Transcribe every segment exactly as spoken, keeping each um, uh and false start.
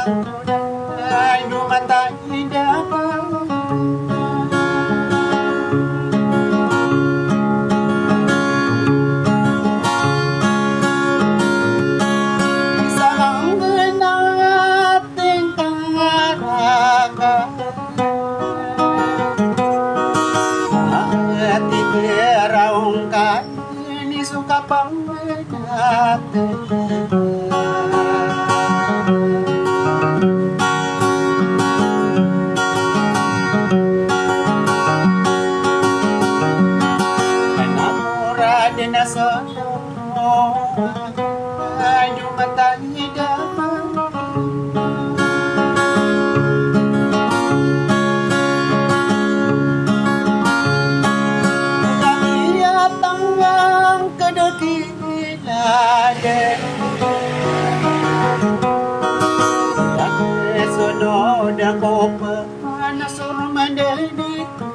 Ay, no matay da ka. Sa anggenat tingkang araka. Ati kiraong ka ini so kapangedati. Kanamura din a so Ay, no matay da ka. Kami a tanggang ka da kilade. Kami sonod ako pa. Mana soro mandani ko.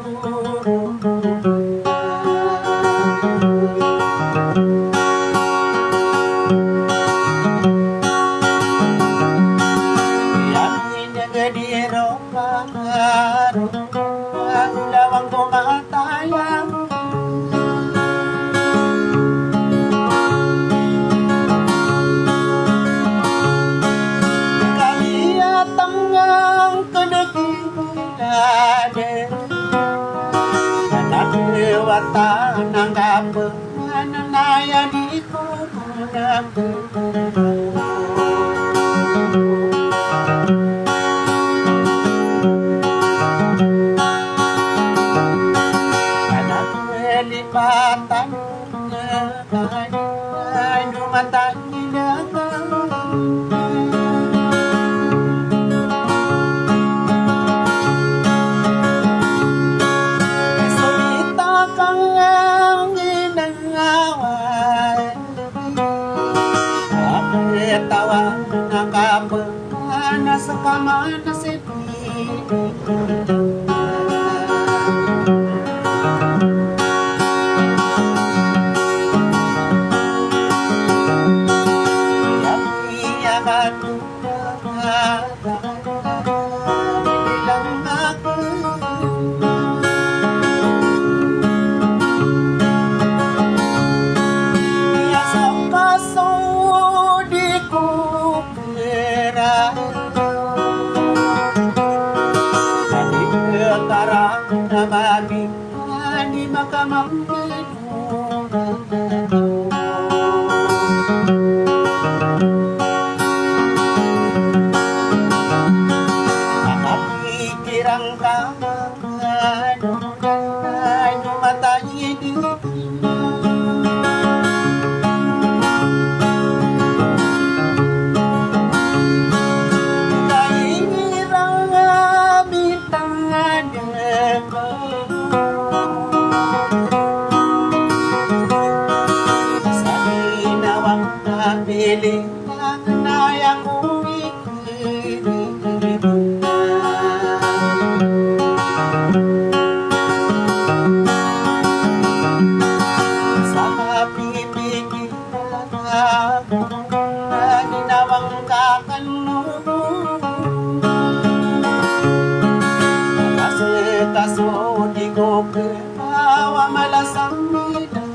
Yami na gadi ro paro. Aku lawang ko mataya. Kami a tanggang ka da kilade. Anak lewat tanang kape, ananaya di ko kunape. Anak lipatan. Ay, no matay da ka. Solita kang ginagawa. Kapetawa na kape, na sa kamana si Kira. Kami kara na babi, ani makamangkano. Makapikirang ka. Ay, no matay da ka. Kairang a bintang a deka. Sa ginawa ka pili. Naya ko ikiribok ka. Sa kapipikir a ginawang ka kano. Kasi kaso di ko ke Awa malasang bidang.